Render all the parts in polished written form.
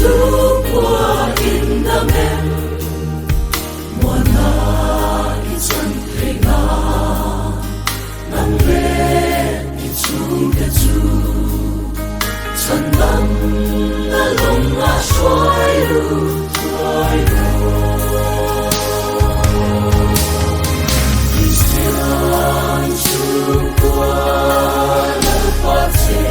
Chhungkua in dam em? Muanna i chan thei na, nang leh i chhungte chu chhan dam na lawng a hruai lut thuai dawn. Kristian chhungkua Lalpa che.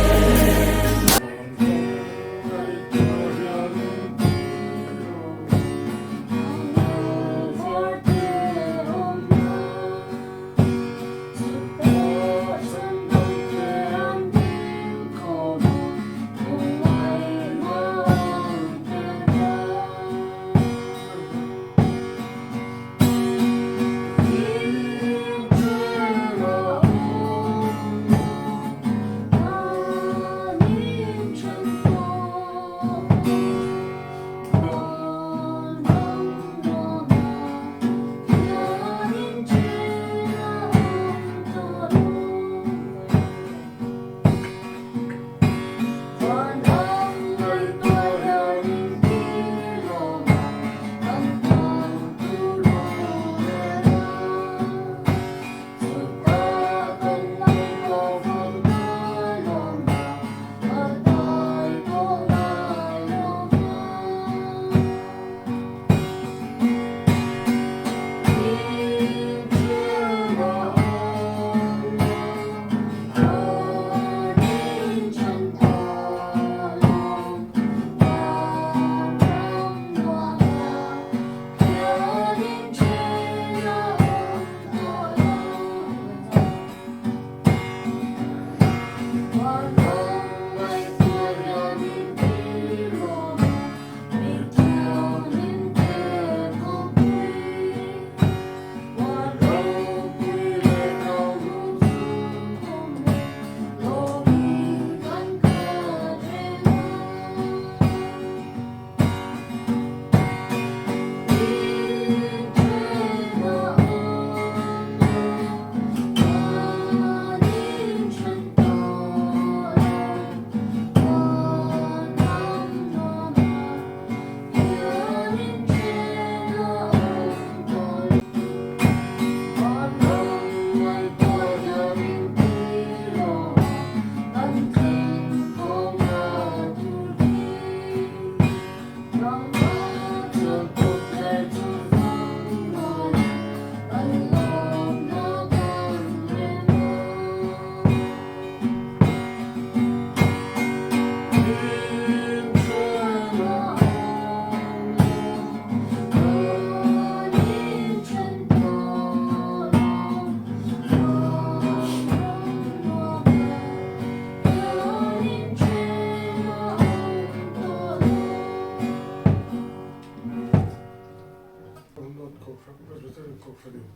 North Kohhran Presbyterian Kohhranin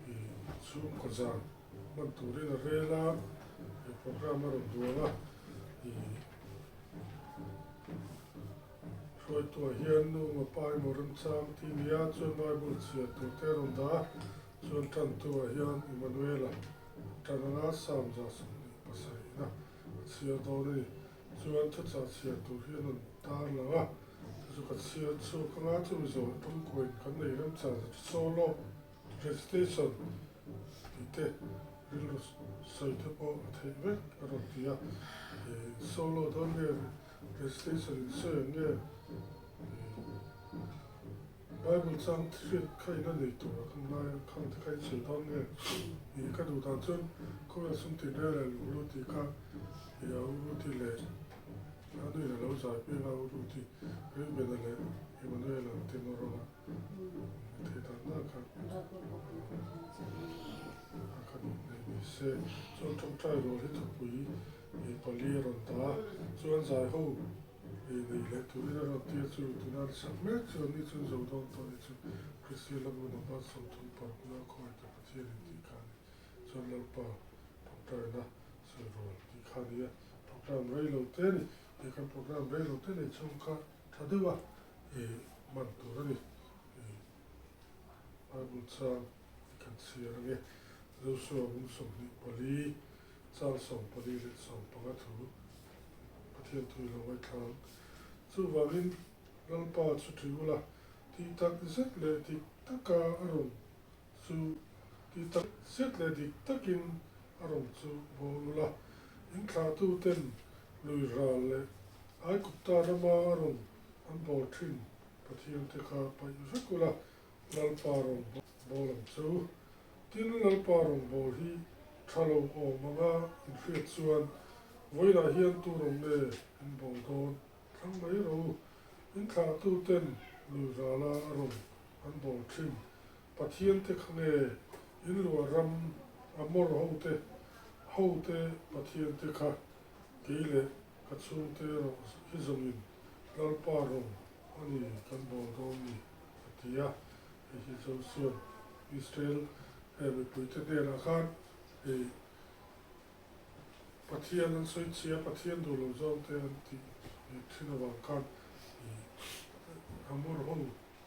i chhungkaw zan hman turin a rel a, he programme a rawn duang a, i hruaituah hian nu mapa emaw remchang tih a ni a, chuan Bible chhiar tur te a rawn dah a, chuan tantuah hian Emmanuela tan anga 27 a chhiar dawn a ni. Chuan thuchah chhiar tur hi an rawn tar lang a, chu chu ka chhiar chhuak anga chumi zawh tawngkawiin kan nei remchang chu solo recitation tih te rilru sawi te pawh a theih vek a rawn ti a, solo dawn nge recitation in sawi ang nge Bible chang hriat kha in a nei tur a kan ngai a, khang te kha in sawi dawn nge i ka duh dan chuan khawvel sum tin rel leh lung lu tih kha i a u ru ti leh a nu in a lo zai piang a u ru ti Reuben-a leh Emmanuel-a an ti nawr ang a i theih dan dan kha a ka duh nei ni se chuan tawngtai rual hi thupui i pali a rawn ta a chuan zai ho Ei nei leh turin a rawn tir chu tuna an sak mek chu an ni chuan zo dawn tawh ni chu Kristian lam hun a ban 30 parukna khawi te Pathian in tih kha a ni chuan Lalpa tawngtaina sawi rual tih kha a ni a program rei lo te a ni he kan program rei lo te nei chhung kha tha deuh a i man tur a ni i Bible chang i kan chhiar ange Joshua bung 24 chang 44 leh 15 thu Pathian thui lo ngaithlang. Chuvangin Lalpa chu ṭhi ula, tih tak zet leh dik taka a rawn chu tih tak zet leh dik takin a rawn chu bawl ula, in thlahtuten lui ral leh Aigupta rama a rawn an bawl ṭhin Pathiante kha paih vek ula, Lalpa rawn bawl ang che u. Tin, Lalpa rawngbâwl hi ṭha lo awm anga inhriat chuan vawiinah hian tu rawn nge in bawl dawn thlang mai rawh u. In thlahtuten lui râla a rawn an bawl ṭhin Pathiante kha nge in luah ram Amor hote hote Pathiante kha kei leh ka chhungte erawh hi zawngin Lalpa rawn a ni kan bawl dawn ni a ti a. Hei hi Joshua Israel he mipuite hnenah khan hei Pathian an sawi chhia, Pathian duh lo zawng te an tih thin avang khan Amor ho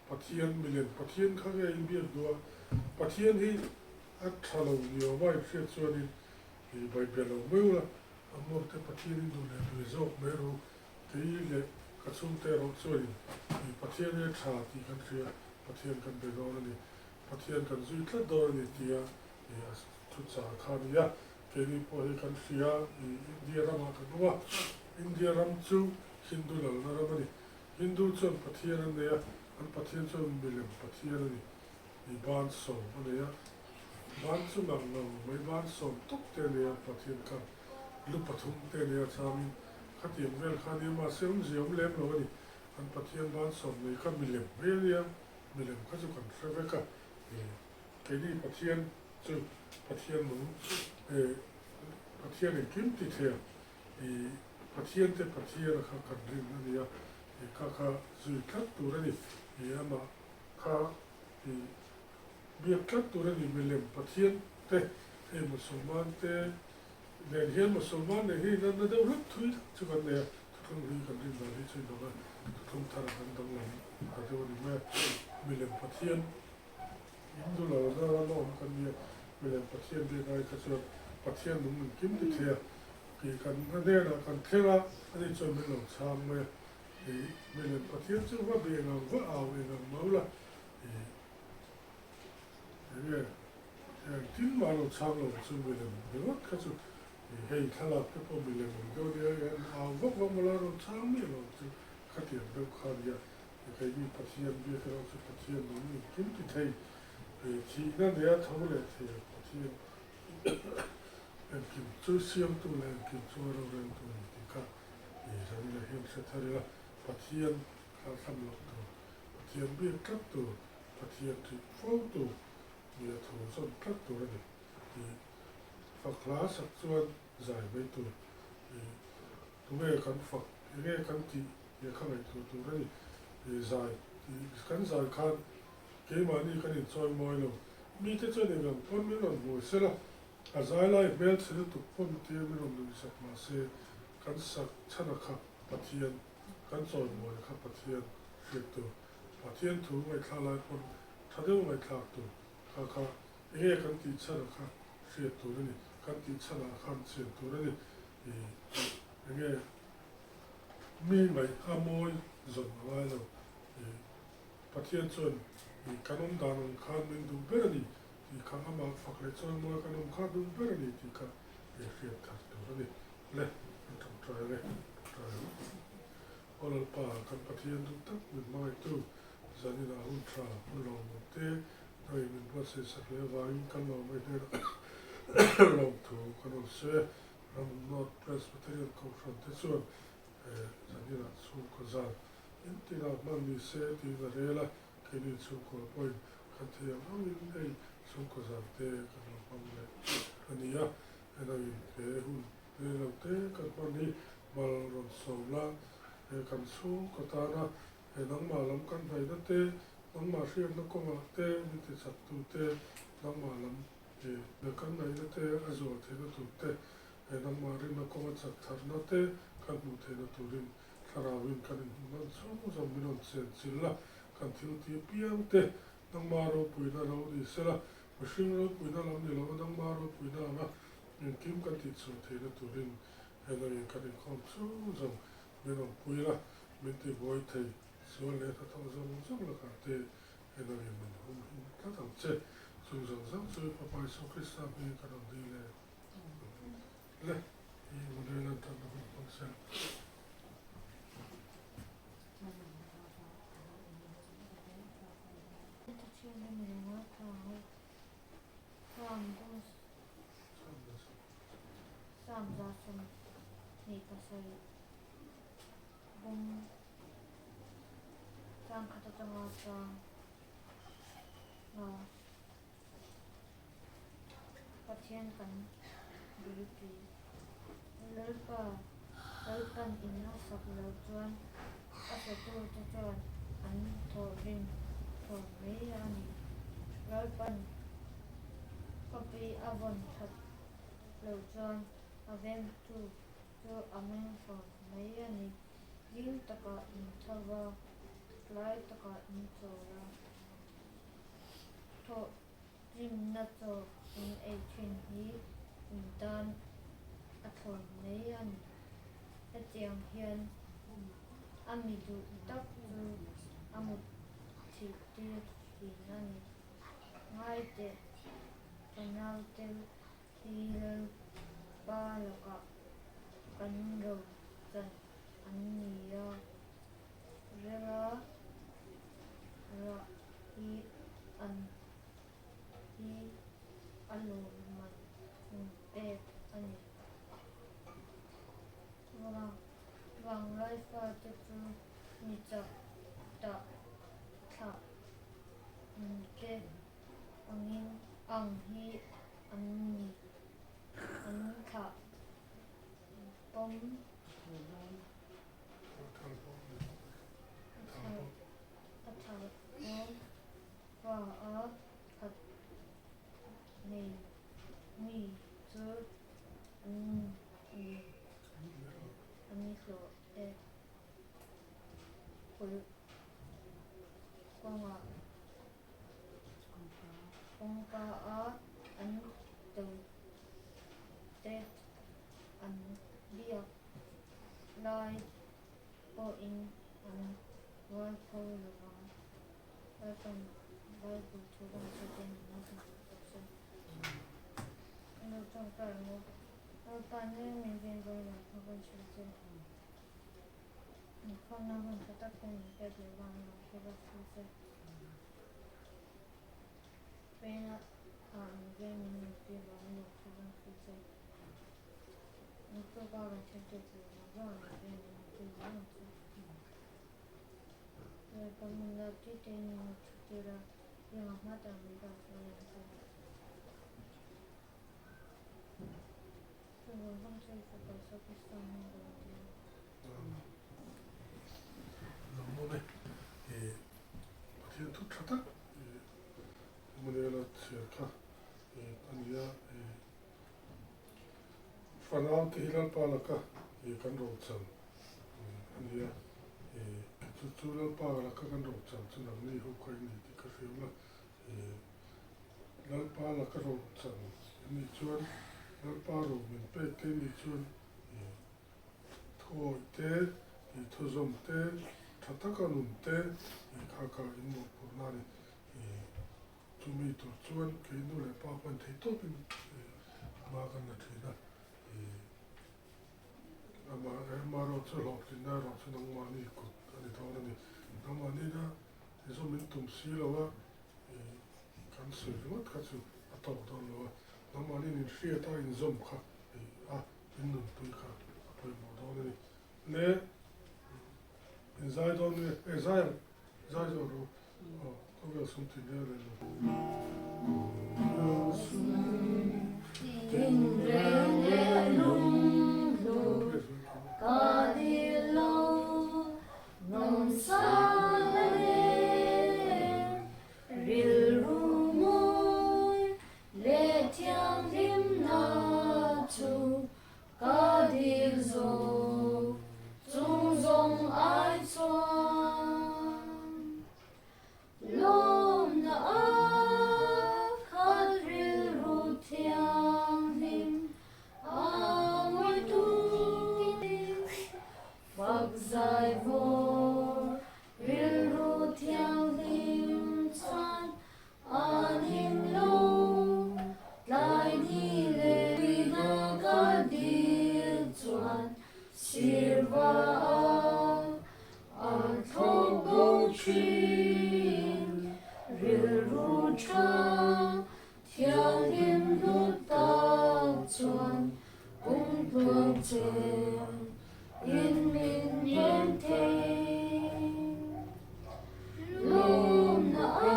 Pathian milem Pathian kha nge in biak duh a, Pathian hi a tha lo ni awm a inhriat chuanin Bible lo mai ula, Amor te Pathian in duh leh duh zawk mai rawh u, kei leh ka chhungte erawh chuanin Pathian hi a tha tih kan hria. Pathian kan be dawn a ni, Pathian kan zui tlat dawn a ni tia i a thuchah kha a ni a. Keini pawh hi kan hria i India ramah kan awm a, India ram chu Hindu lalna ram a ni. Hindu chuan Pathian an nei a, an Pathian chuan milem Pathian a ni. I ban sawm a nei a, ban chu ngang ngang mai ban sawm tawp te a nei a, Pathian khan lu pathum te a nei a changin khatiang vel kha a ni a, mahse awmzia awm lem lo a ni. Kan Pathian ban sawm nei kha milem mai a nia, milem kha chu kan hre vek a, ih keini Pathian chu Pathian nung eh Pathian engkim ti thei a, ih Pathian te Pathian a kha kan rin a nia, ih kha kha zui tlat tur a ni, ih amah kha ih biak tlat tur a ni, milem Pathian te hei Musulman te Nen hian Musulman nen hian inanna deuh hlek thui tak chu kan nei a, thuthlung hlui kan rin dan hi chu inang a, thuthlung thar a kan danglam ta deuh a ni mai a. Milem Pathian Hindu lalna rama awm kan ni a, milem Pathian biak ai kha chuan Pathian nung min kim ti thei a, kei kan hnenah kan thleng a, ani chuan min lo chhang mai a, kei milem Pathian chu va be engang va au engang mau la, ih. Enge heng thil mah lo chhang lo chu milem ringawt kha chu hei thlalak te pawh milem ang deuh ania hei an au vak vak mawla rawn chhang miah lo chu khatiang deuh kha ania keini Pathian biak erawh chu Pathian nung engkim ti thei thihna nia tho leh thei ang Pathian engkim chu siamtu leh engkim chunga roreltu a ni tih kha zanina hian hre thar ila Pathian kha thlam loh tur Pathian biak tlat tur Pathian ṭih fo tur ni a tho zawm tlat tur a ni tih fak hla sak chuan zai mai tur i tunge kan fak enge kan tih tih kha ngaihtuah tur a ni. I zai tih kan zai khan keimahni kan inchawi mawi lo. Mite chuan engang pawn min rawn hmu sela, a zai lai hmelchhe lutuk pawn tia min rawn nuihsak mahse kan sak chhana kha Pathian, kan chawi mawi kha Pathian hriat tur. Pathian thu ngaihthla lai pawn tha deuh ngaihthlak tur kha kha enge kan tih chhan a kha hriat tur a ni, kan tih chhan ah khan chian tur a ni. Ih enge mi ngaih a mawi zawm a ngai lo. Ih Pathian chuan ih kan awm dan ang khan min duh ber a ni tih kha amah fak leh chuan mawi kan awm kha duh ber a ni tih kha ih hriat thar tur a ni. Le kan tawngtai ang e, tawngtai ang. Aw Lalpa, kan Pathian duh tak min hmangaihtu, zaninah hun tha, hun lawmawm te hnaih min buatsaih sak leh avangin kan lawmawih hnenah lawmthu kan rawn sawi a. Ram North Presbyterian Kohhran te chuan zaninah chhungkaw zan intinah hman ni se tiin a rel a, keini chhungkaw pawhin kan thei ang angin hei chhungkaw zan te kan lo hmang leh a ni a, enangin he hun rei lo te kan hman hi Mal rawn sawm la, he kan chhungkaw tana he nangmah lam kan hnaihna te, nangmah hriatna kawngah te min ti chaktu te, nangmah lam he kan ngaihna te a zual theihna tur te, he nangmah rinna kawnga chak tharna te kan hmuh theihna turin Thlarauin kan inhmuh hman chhung zawng min rawn chen chil la, kan thil ti apiang te nangmah ropuina lo ni sela, mihring ropuina lam ni lova nangmah ropuina anga engkim kan tihchhuah theihna turin Helain kan inkhawm chhung zawng min awmpui la, min tibuai thei. Chetsual leh hnathawh zawng zawng lakah te enawin min hum him tlat ang che. Chung zawng zawng chu Fapa Isua Krista hmingin ka rawn dil e. Le, i Immanuel an thatna hun hmang sel. Bung chang khat atanga chang nga Pathian kan bulpui. Lalpa, Lalpan in a sak loh chuan a satute chuan an thawhrim thawn mai a ni. Lalpan khawpui a vawn that loh chuan a vengtu chu a meng fang mai a ni. Zing takah in tho va, tlai takah in chawl a. Thawh rimna chaw in ei thin hi in tan a thlawn mai a ni. Hetiang hian a mi duh tak chu a mut thih tir thin a ni. Ngai teh, ka naute hi Lalpa lakah kan ro chan an ni a, rela rah hi an hi a lawmman in pek a ni. Vanglai fate chu mi chak tah thlah te angin ang hi an ni an thlah pawm a thlah pawm fa a khat nei mi chu an ni an hlawh e kulh kawngah. Kawngka a an to te an biak lai pawhin an rualpho lo vang. Lalpan Bible thu kan hre te min ngaithla duh tawh se. An lo tawngtai ang u. Lalpan reng min veng dawn lo kha kan hrilh che. Inkhawmna hun tha tak te min pek leh vang lo kha kan hrilh che. Pena ah min veng min nunpui vang lo kha kan hrilh che. Naktuk a kan thil tih tur zawng zawng ah min veng min nunpui zel ang che. Lalpa hmun lak tih te in min lo thu tir a, eng ah hma tak min kal hruai ang che. Chu zawng zawng chu i fapa Isua Krista hming ka lo ti a. Lawmawm e, i Pathian thu tha tak i Immanuela chhiar kha i a ni a, i fanau te hi Lalpa laka i kan rochan a ni a, i chu chu Lalpa laka kan rochan chu nangni ho kha i ni tih ka hria la, i Lalpa laka rochan i nih chuan Lalpa ro min pek te i nih chuan i Thuawih te, i thuzawm te, tha taka nun te, i kha kha in mawhphurhna a ni. I chumi tur chuan kei nu leh pa hman thei tawpin i hma kan la thin a. I amah erawh chu hlawhtlinna erawh chu nangmahni kut a ni dawn a ni. Nangmahnina i zawm in tum si lo a, i kan sawi ringawt kha chu a tawk dawn lo a. Nangmahniin inhriat a inzawm kha i a. In nunpui kha a pawimawh dawn a ni. Le in zai dawn nge? E zai ang, zai zawh rawh u. Aw, khawvel sum tin reng leh lo. Khawvel sum tin reng leh lunghlu ka dil lo nawmsang na nen rilru mawi Leh thianghlimna chu ka dil zawk chung zawng ai chuan lawmna a khat rilru thianghlim a ngawitu fak zai vawr. thin. Rilru tha thianghlim hlu tak chuan kumtluang chen in min hnem thei. Lawmna a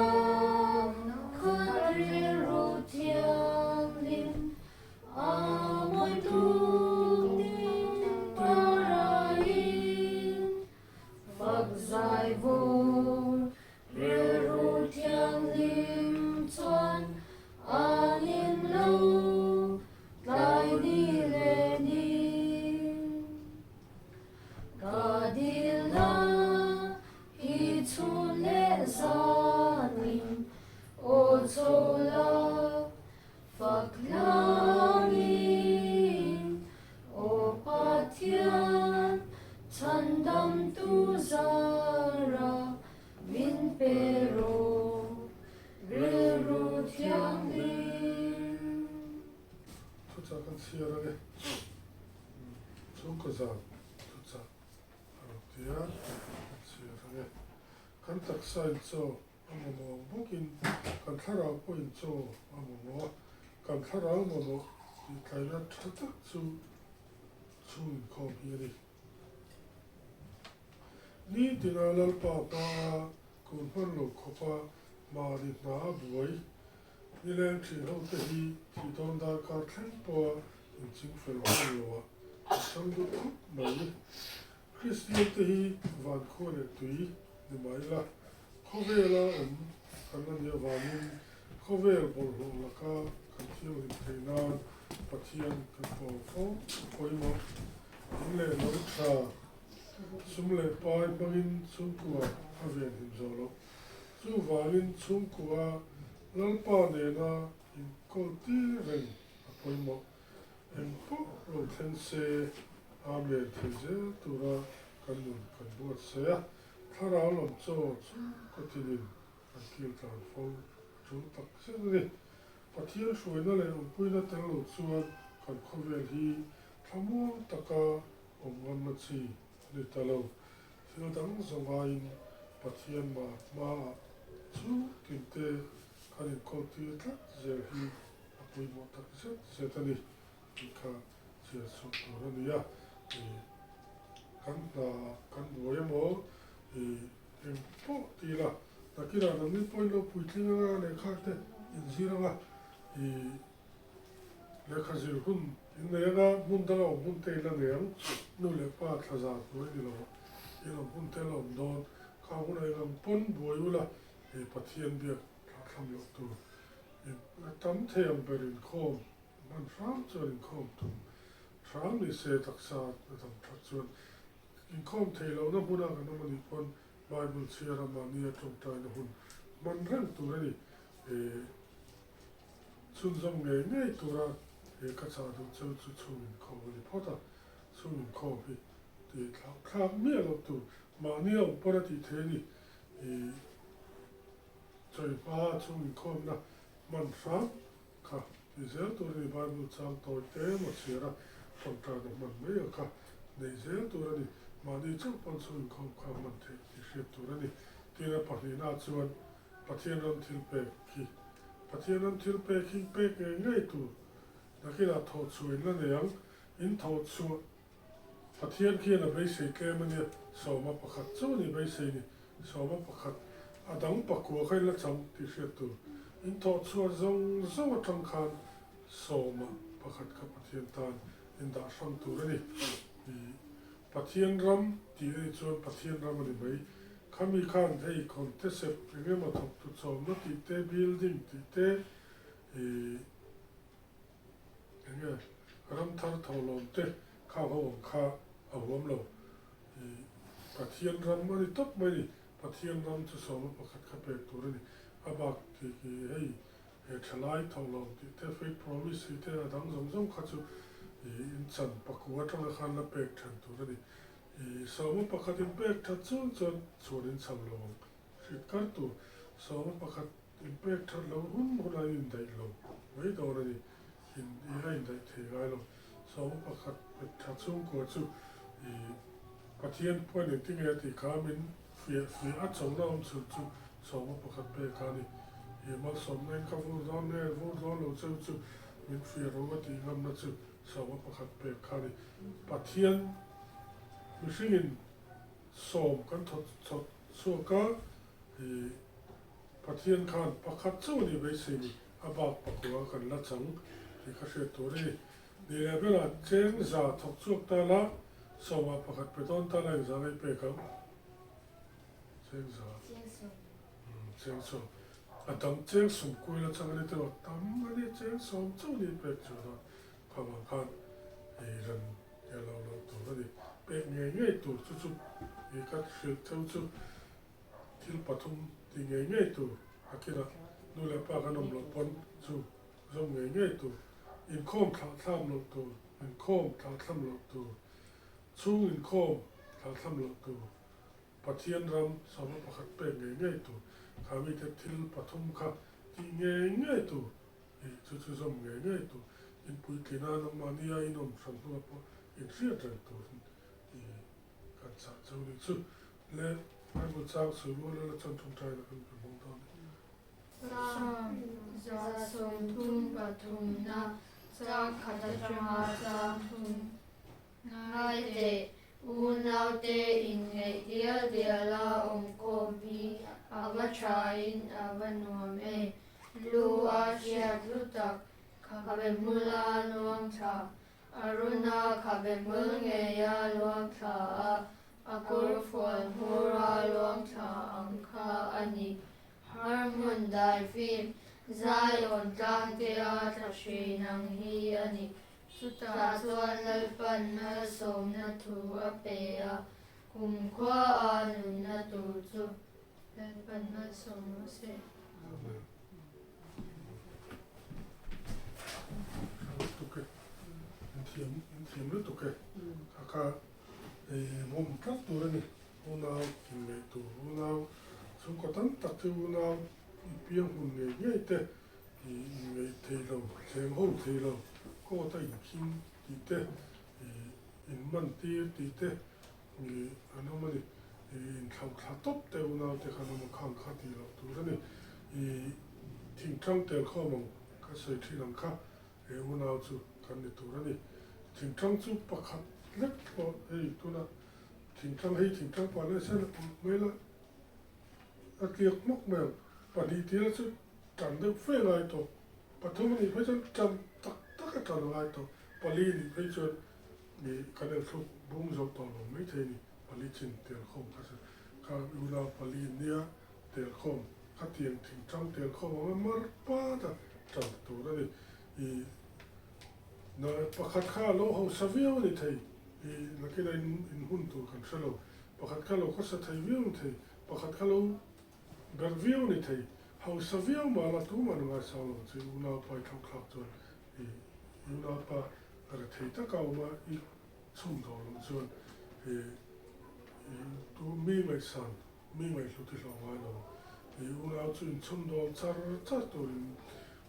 khat rilru thianghlim a mawi tuk tin paraiin fak zai vawr rilru thianghlim chuan a ning lo tlai ni leh ni. Ka dilna hi chhun leh zanin aw chho la fak hlangin aw Pathian chhandamtu zara min pe rawh rilru thianghlim. Thuchah kan chhiar a ni. Chhungkaw zan thuchah a rawn ti a, kan chhiar ang e. Kan taksa in chaw a mamawh ang bawkin kan thlarau pawh in chaw a mamawh a, kan thlarau mamawh tih tlaina tha tak chu chhung inkhawm hi a ni. Nitina Lalpa hmaa kun hman lo khawpa mahni hna a buai Nileng thin ho te hi thih dawn darkar thleng pawha inching fel hman lo ah an chang duh khawp mai. Kristian te hi van khua leh tui ni mai la, khawvela awm kan la nih avangin khawvel bawlhhlawh laka kan thianghlim theih nan Pathian kan pawl fo a pawimawh. In leh lo tha, sum leh pai hmangin chhungkua a venhim zawh loh. Chuvangin chhungkua Lalpa nena inkawl tir reng a pawimawh. Eng pawh lo thleng se, Amen thei zel tura kan nun kan buatsaih a, thlarau lam chaw chu ka tinin kan kil tlan fo a tul tak zet a ni. Pathian hruaina leh awmpuina tel lo chuan kan khawvel hi thlamuang taka awm ngamna chi a ni ta lo. Thil dang zawngaiin Pathian mah hmaah chhung tinte kan inkawltir tlat zel hi a pawimawh tak zet zet a ni tih kha chhiar chhuah tur a ni a. Ih kan hna kan buai emaw ih eng pawh ti ila nakinah nangni pawhin lo puitling anga lehkha te inzir anga ih Lehkha zir hun in nei anga hmun danga awm hun te ila nei ang, nu leh pa thla za hnuai ni lo ah in awm hun te la awm dawn, kha hunah in ang pawn buai ula hei Pathian biak thlah thlam loh tur in a tam thei ang ber inkhawm hman hram chuan inkhawm tum hram ni se taksa a dam that chuan inkhawm thei lohna hmuna kan awm anih pawn Bible chhiara mahnia tawngtaina hun hman reng tur a ni. Chhunzawm ngei ngei tura he ka chah duh cheu chu chhung inkhawm a ni phawt a, chhung inkhawm hi tih thlak thlak miah loh tur mahni a awm pawn a tih theih a ni. Ih chawi hma chhung inkhawmna hman hram kha ti zel tur a ni, Bible chang tawi te emaw chhiar a tawngtaina hman mai ang kha neih zel tur a ni, mahni chauh pawn chhung inkhawm kha hman theih tih hriat tur a ni. Tin a pahnihna chuan Pathian ram thil pek khi Pathian ram thil pek hi pek ngei ngei tur nakinah thawh chhuah in la nei ang. In thawh chhuah Pathian khian a beisei tlem a nia, sawma pakhat chauh a ni beisei ni, sawma pakhat a dang pakua kha in la chang tih hriat tur. In thawh chhuah zawng zawng atang khan sawma pakhat kha Pathian tan in dah hrang tur a ni. Pathian ram tih a nih chuan Pathian ram a ni mai. Khami khan hei contesep eng emaw thawktu chawmna tih te, building tih te, ih eng nge ram thar thawhlawm te khang ho ang kha a huam lo. Ih Pathian ram a ni tawp mai ni. Pathian ram chu sawma pakhat kha pek tur a ni. A bak tih khi hei he thalai thawhlawm tih te, faith promise tih te a dang zawng zawng kha chu ih inchan pakua atanga khan la pek then tur a ni. Ih sawma pakhat in pek that chuan chuan chhuan in chho lo ang hrit kar tur sawma pakhat in pek that lo hun hun a indaih lo mai dawn a ni. In ih a indaih thei ngai lo. Sawma pakhat pek that chhungkua chu ih Pathian pawhin engtinge a tih kha min. Fiah fiah a chona awm chhun chu sawma pakhat pek a ni. I malsawmna in ka vur dawn nge vur dawn lo cheu chu min fiah ro a tih ngamna chu sawma pakhat pek kha a ni. Pathian mihringin sawm kan thawt chawt chhuak a, i Pathian khan pakhat chauh a nih beisei ni, a bak pakua kan la chang tih kha hriat tur a ni. Ni leh berah cheng za thawk chhuak ta la, sawmah pakhat pe dawn ta la engzah ngai pek ang? Cheng za. Cheng sawm. A dang cheng sawm kuil atang a ni tawh a, tam a ni cheng sawm chauh ni pek chu dawn. Kha vang khan ei ran nge lo lo tur a ni. Pek ngei ngei tur chu chu i ka hrilh cheu chu thil pathum ti ngei ngei tur a kinah nu leh pa kan awm loh pawn chu zawm ngei ngei tur, inkhawm thlah thlam loh tur, inkhawm thlah thlam loh tur, chhung inkhawm thlah thlam loh tur, Pathian ram sawma pakhat pek ngei ngei tur, kha mite thil pathum kha tih ngei ngei tur, ih chu chu zawm ngei ngei tur, in puitlina nangmahnia in awm hran hnuah pawh in hriat reng turin ih kan chah cheu ni chu le Bible chang sawi rual a la chuan tawngtaina kan pe hmang dawn e. Psalm 133 chang khat atanga chang thum ngai teh unaute inngeih dial dial a awmkhawm hi a va thain a va nuam em. Lu a hriat hlu tak khabe hmula luang thla Aruna khabe hmul ngeia luang thla a, a kawrfual hmura luang thla ang kha a ni. Har hmun dai fim, Zion tlangtea tla hrin ang hi a ni. Chutah chuan Lalpan malsawmna thu a pe a, kumkhua a nunna tur chu Lalpan malsawm rawh se. Amen. Tha lutuk e. In thiam, in thiam lutuk e. Kha kha ei vawm tlat tur a ni. Unau inngeih tur unau chhungkaw tam tak chu unau i piang hun ngei ngei te i inngeih thei lo, cheng ho thei lo, court a inkhing tih te, i inman tir tih te i an awm a ni. I inthlauh thla tawp te unau te khan awm a khang kha tih loh tur a ni. I thingtlang tel khawm ang ka sawi thin ang kha he unau chu kan ni tur a ni. Thingtlang chu pakhat lek pawh hei tunah Thingtlang hei thingtlang pah leh sen a pawlh mai la, a tliak hmawk mai ang. Pahnih tila chu tan deuh fe ngai tawh, pathum a nih phei chuan tan tak tak a tan a ngai tawh, pali a nih phei chuan ih kan elthluk bung zo tawh lo mai thei a ni. Pali chin telkhawm kha chu kha unau pali nia telkhawm khatiang thingtlang telkhawm anga mar pat a tan tur a ni. Ih na pakhat kha a lo hausa viau a ni thei. I nakina in in hun tur kan hre lo. Pakhat kha lo khawsa thei viau ni thei, pakhat kha lo ber viau ni thei, hausa viau mah la tumah na ngaisang lo che unaupa i thlauh thlak chuan i unaupa re thei taka awm a i chhum dawn loh chuan i i tu mi ngaihsan mi ngaihhlut i hlawh ngai lo. I unau chu in chhum dawl char char turin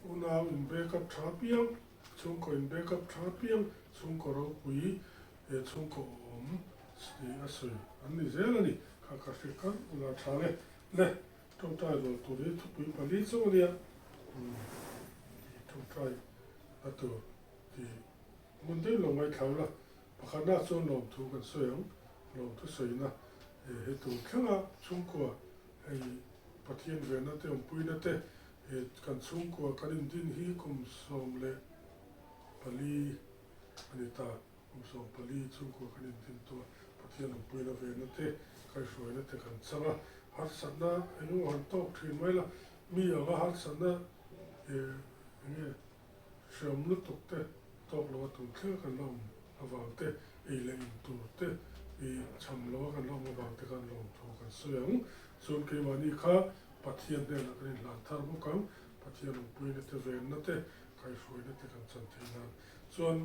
unau in backup tha piang Chhungkaw in backup tha piang chhungkaw ropui he chhungkaw awm tih a sawi an ni zel a ni. Kha ka hre kar ula tha le le tawngtai rual tur hi thupui pali chauh a nia tawngtai a tur tih hmun deuh lo ngaithla ula pakhatna chuan lawmthu kan sawi ang lawmthu sawina he tur thlenga chhungkua hei Pathian venna te awmpuina te He kan chhungkua kan indin hi kum 14 a ni ta. Kum 14 chhungkua kan indin tawh a, Pathian awmpuina vena te, kaihhruaina te kan chang a. Harsatna eng emaw han tawk thin mai la, mi anga harsatna eng nge hreawm lutuk te tawk lo a tun thleng a kan la awm avang te, ei leh in tur te i cham lo a kan la awm avang te khan lawmthu kan sawi ang. Chuan keimahni kha Pathian hnenah kan inhlan thar bawk ang, Pathian awmpuina te, venna te, kaihhruaina te kan chan theih nan chuan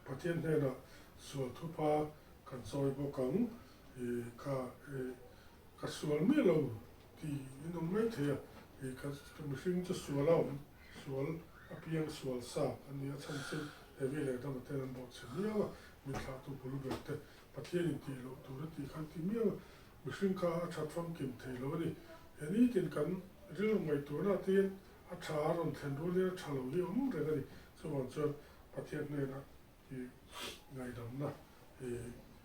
Pathian hnenah sual thupa kan chawi bawk ang, i ka i ka sual miah lo tih in awm mai thei a, i ka mihring chu sual a awm, sual a piang sual sa an ni a chhan chu Evi leh Adama ten an bawhchhe miau a, min thlahtu bul ber te Pathian in tih loh tur a tih khan ti miau a. Mihring kha a that famkim thei lo a ni. He nitin kan rilru ngaihtuahna atiin a tha a rawn thlen rualin a tha lo hi awm reng a ni. Chuvang chuan Pathian hnenah i ngaihdamna, i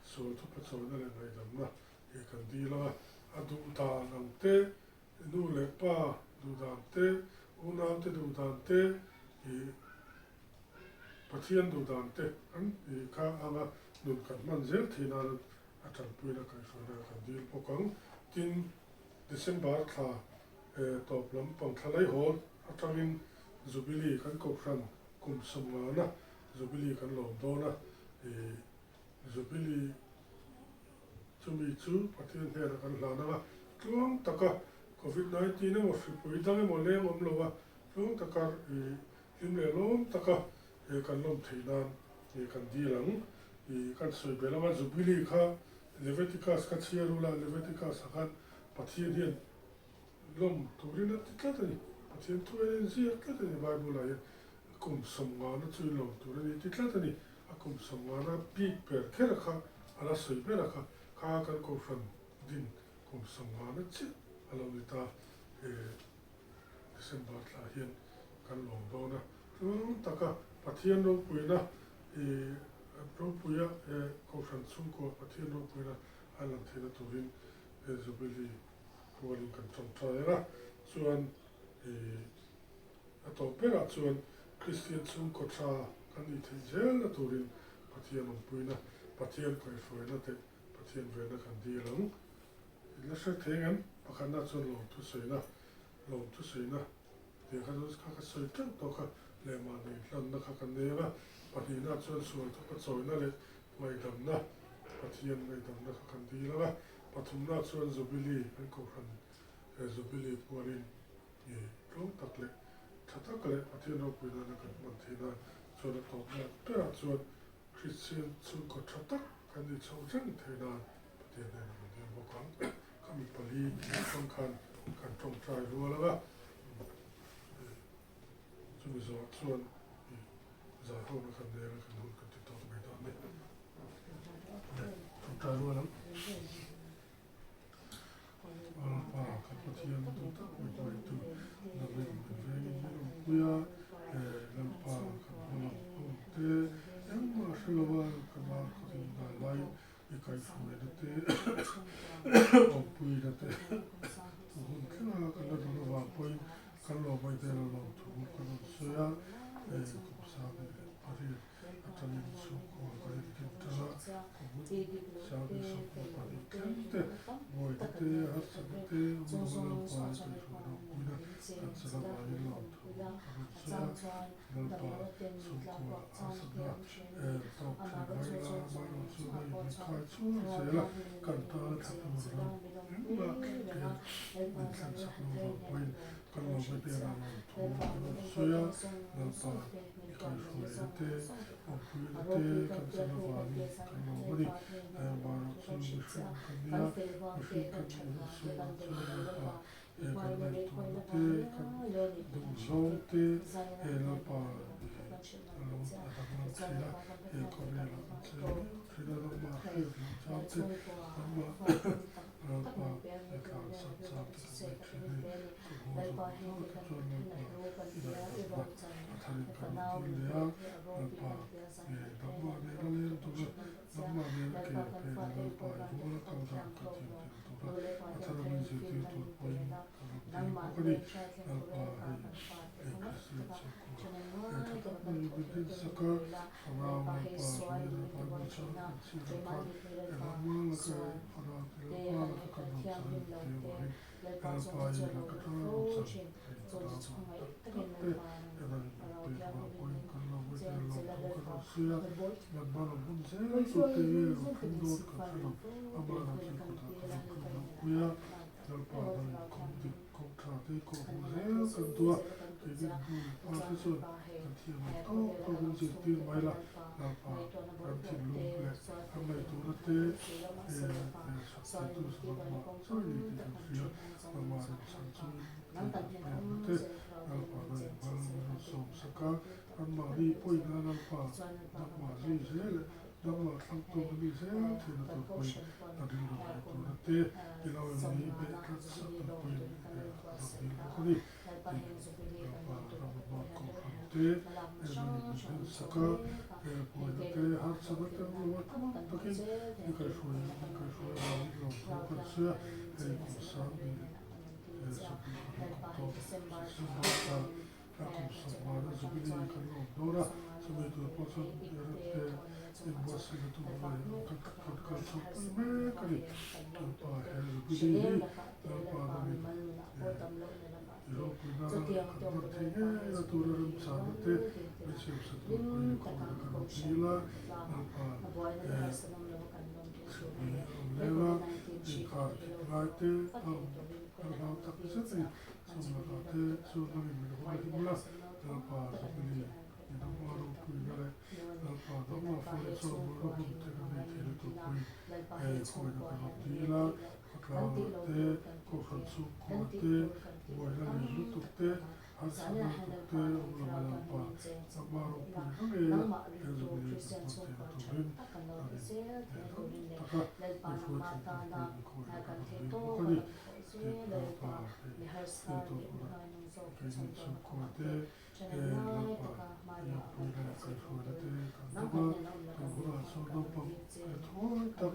sual thupa chawina leh ngaihdamna i kan dil ang a, a duh dan ang te, nu leh pa duh dan te, unaute duh dan te, i Pathian duh dan te kan i kha anga nun kan hman zel thei nan a tanpuina kaihhruaina kan dil bawk ang. Tin, December thla tawp lampang thla laihawl atangin Jubilee kan kohhran kum sawmngana Jubilee kan lawm dawn a, Jubilee chumi chu Pathian hnenah kan hlan ang a, tluang taka Covid 19 emaw hripui dang emaw leng awm lo a, tluang taka hlim leh lawm taka kan lawm theih nan kan dil ang. Kan sawi belh ang a, Jubilee kha Leviticus kha chhiar ula, Leviticus ah khan Pathian hian lawm turin a ti tlat a ni. Pathian thu hian a inziak tlat a ni Bible ah hian kum sawmngana chu lawm tur a ni ti tlat a ni. A kum sawmngana bik ber kher a kha a la sawi ber a kha kha kan kohhran din kum sawmngana chiah a lo ni ta. He December thla hian kan lawm dawn a. Tluang taka Pathian ropuina i ropuia he kohhran chhungkua Pathian ropuina a lang theihna turin he Jubilee rualin kan tawngtai ang a, chuan i a tawp berah chuan Kristian chhungkaw tha kan nih theih zelna turin Pathian awmpuina, Pathian kaihhruaina teh Pathian venna kan dil ang. I la hre thei ngem? Pakhatna chuan lawmthu sawina, lawmthu sawina tih kha chu kha ka sawi teuh tawh kha, lehmah nei hlanna kha kan nei ang a, pahnihna chuan sual thawka chawina leh ngaihdamna, Pathian ngaihdamna kha kan dil ang a, pathumna chuan Jubilee kan kohhran Jubilee pualin i tlawm tak leh tha tak leh Pathian ropui nana kan hman theih nan chuan a tawpna berah chuan Kristian chhungkaw tha tak kan ni chho reng theih nan Pathian hnenah kan dil bawk ang. Khami pali hrang khan kan tawngtai rual ang a, chumi zawhah chuan i zahawmna kan nei ang a, kan hun kan ti tawp mai dawn a ni. Tawngtai rual ang. Lalpa kan Pathian duh tak mai hruaitu nangin min vengin min awmpui a, Lalpa kan hma lam hun te engmah hre lo a kan ar khat in dai laiin i kaihhruaina te awmpuina te hun thleng a kan la dun avang pawhin kan lawmai te la lawm thu kan rawn sawi a, kum sang leh pariat atangin chhungkaw kan inkim tan a, kum sang 12 thleng te buaina te harsatna te awm lo a Lalpa i kaihhruaina awmpuina kan chan avangin lawm thu kan rawn sawi a. Lalpa chhungkua harsatna tawk thin mai la, amaherawh chu hei min khai chhuak zel a, kan tana tha tur ram engmah hian min thlen sak lo vang pawhin kan lo va hnenah lawm thu kan rawn sawi a, Lalpa i kaihhruaina te, awmpuina te kan chan avangin kan lawm a ni. Amaherawh chu mihring kan nia, mihring kan nih hun chhungah chuan Lalpa He kan ngaihtuahna te, kan duhzawng te, he Lalpa a lo a danglam thin a, he khawvelah kan cheng viau thin a, nangmah hriat loh chang te, nangmah Lalpa he tlansan chang te kan nei thin a ni. Chu haw zawng zawng te chuan Lalpa i ngaihdamna a tharin kan rawn dil leh a, Lalpa he nangmah nena leng tura, nangmah nena ke a pen a Lalpa i ruala kal dan kan thiam theih tura a thar min zirtir tur pawhin ka rawn dil bawk a ni. Lalpa hei he Kristian chhungkua he tha tak mai min rinsak a, Thlarau Lalpa hnena Bible chang kan chhiar ang khan he nangma laka Thlarau te Lalpa laka kan rawn chang tih avangin he Lalpa i laka tanga rawn chang hei ka dang tak tak te he nangin min pek vang pawhin kan lo ngaihtuah lo thu ka rawn sawi a, Lalpa rawn hun zel tur te nge rawn thleng dawn kan hre lo. Amah lam chu kutah ka rawn tluk loh pui a, Lalpa dangin kawng dik, kawng tha te kawh hmuh zel kan duh a, keini hnu leh pa te chuan kan thiam ang tawk tawkin zirtir mai la, Lalpa kan thinlung leh kan ngaihtuahna te sak theitu sa nangmah chawi ni tih kan hria, nangmah remchhan chungin thil kan pekna te Lalpa dangin mal min rawn sawm sak a, anmahni pawina Lalpa nangmah zui zel e. Nangmah thlangtu ka ni zel thin a tur pawhin a rilru leh turna te i lo em ni beh tlat sak tur pawhin i rawn dil bawk a ni. Tin, Lalpa Ramama Kohhran te emaw in min hlen sak a, he buaina te harsatna te awm lo a tam takin i kaihruai min kaihruai avangin lawmthu kan sawi a, hei kum sang ni leh 25 kum tawh December thla A kum sawmvana Jubilee kan awm dawn a, chumi tur pawh chuan Erate inbuatsaihna tur leh kan kan kal chho pui mek a ni. Lalpa he Jubilee hi Lalpa dangin i ropui nana kan hman thei ngei a tura remchana te min siamsa tur pawhin khawngin kan rawn dil a, Lalpa he chhipui a rawn leng a, inkar khip ngai te a awm a hlau tak zet a ni. Chung lakah te chuan a rin min hawn him la, Lalpa Jubilee i nangma ropuina leh Lalpa nangma fale chuan mawlna hun te kan nei thei lutuk pawhin hei khawina kan rawn dil a, khawtlangah te, kohhran chhungkua te, buaina lian lutuk te, harsatna lutuk te awm lo a Lalpa nangma ropuina ngeia he Jubilee kan hman theihna turin a rin leh dam taka min hruai thei tur pawhin i khawina kan rawn dil bawk a ni. Lalpa hei thil tur huna keini chhungkua te Lalpa i awmpuina leh kaihhruaina te kan dawng a, tun hunah chuan naupang leh thuai tak,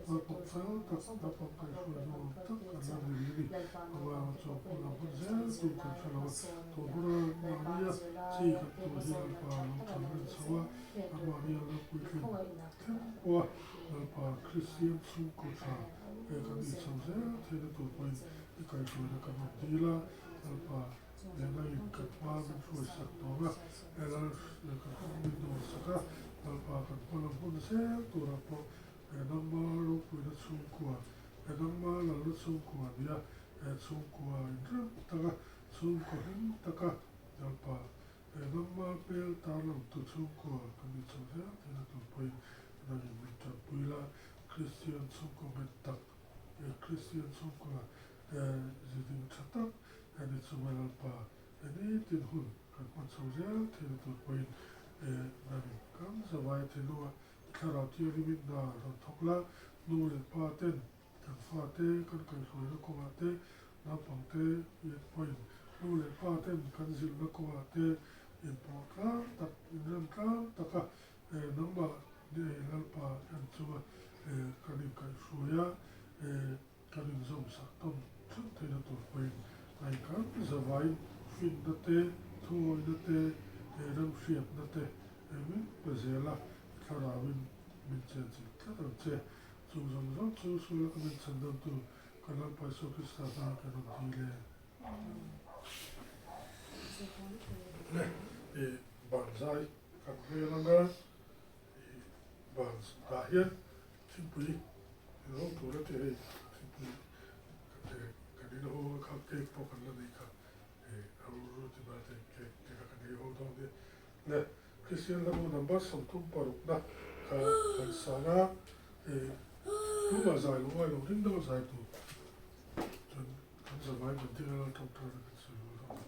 naupang fel tak, naupang kaihhruai nuam tak kan la ni rih a ni. Avanga chuan hmun lam hun zel tur kan hre lo a, tun huna mahnia chi kan tur hi Lalpa lo than reng chho a, anmahnia lo puitlin thleng pawh a, Lalpa Kristian chhungkaw tha He kan inchho zel theihna tur pawhin i kaihhruaina kan rawn dil a, Lalpa nena in kan hma min hruaisak tawng a, he lal kan hmang min dawrsak a, Lalpa kan hma lam hun zel turah pawh he nangma ropuina chhungkua, he nangma lalna chhungkua nia, he chhungkua inrem taka, chhungkaw hlim taka Lalpa he nangma hmel tarlangtu chhungkua kan inchho zel theihna tur pawhin nangin min tanpui la, Kristian chhungkaw nghet tak, he Kristian chhungkaw he ziding tha tak he ni chunga Lalpa he nitin hun kan hman chho zel theihna tur pawhin he nangin kan zavai thinlunga i thlarau thianghlimin hna rawn thawk la, nu leh pa ten kan fate kan kaihhruaina kawngah te, naupang te ian pawhin nu leh pa ten kan zilhna kawngah te inpawh tlang tak, inrem tlang taka Nangmah ni Lalpa en chunga kan inkaihhruai a, kan inzawmsak tawn theuh theihna tur pawhin a inkar zavaiin finna te, thuawina te, remhriatna te min pe zel a, i thlarauin min chenchilh tlat ang che. Chung zawng zawng chu suala kan inchhandamtu kan Lalpa Isua Krista hna kan rawn dil e. Le, i banzai. Kan hmel anga i ban dah hian thingpui in ho tur a ti hei thingpui kan in ho a kha cake pawh kan la nei kha a ru ti mai thei cake te kha kan ei ho dawn nia le Kristian hlabu number 36 na kha kan san a tumah zai lo ngai lo ring deuh a zai tur chuan kan zavai kan thil a la tawngtai na kan sawi ho dawn.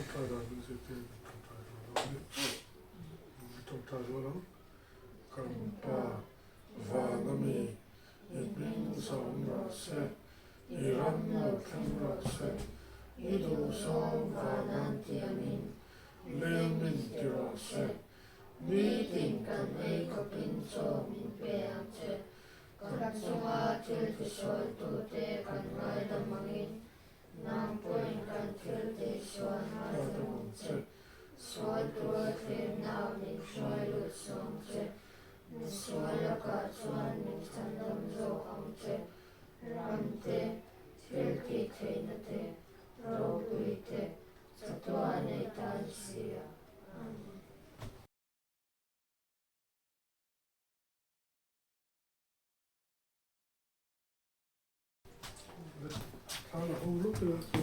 Ṭawngṭai dan min zirtir kan ṭawngṭai rual lo a ni. I ṭawngṭai rual ang. Kan Pa, van a mi, i hming zawm rawh se, i ram lo thleng rawh se, i duhzawng vanan tiangin leng min ti rawh se. Nitin kan ei khawpin chaw min pe ang che. Kan chunga thil tisualtute kan ngaidam angin Nang pawhin kan thil tihsual ngaidam ang che. Sual tura thlemna min hruai lut suh ang che. Misual lakah chuan min chhandam zawk ang che. Ram te, thil tih theihna te, ropui te, chatuah nei tan si a. Amen. Thla la ho lawk ila chu.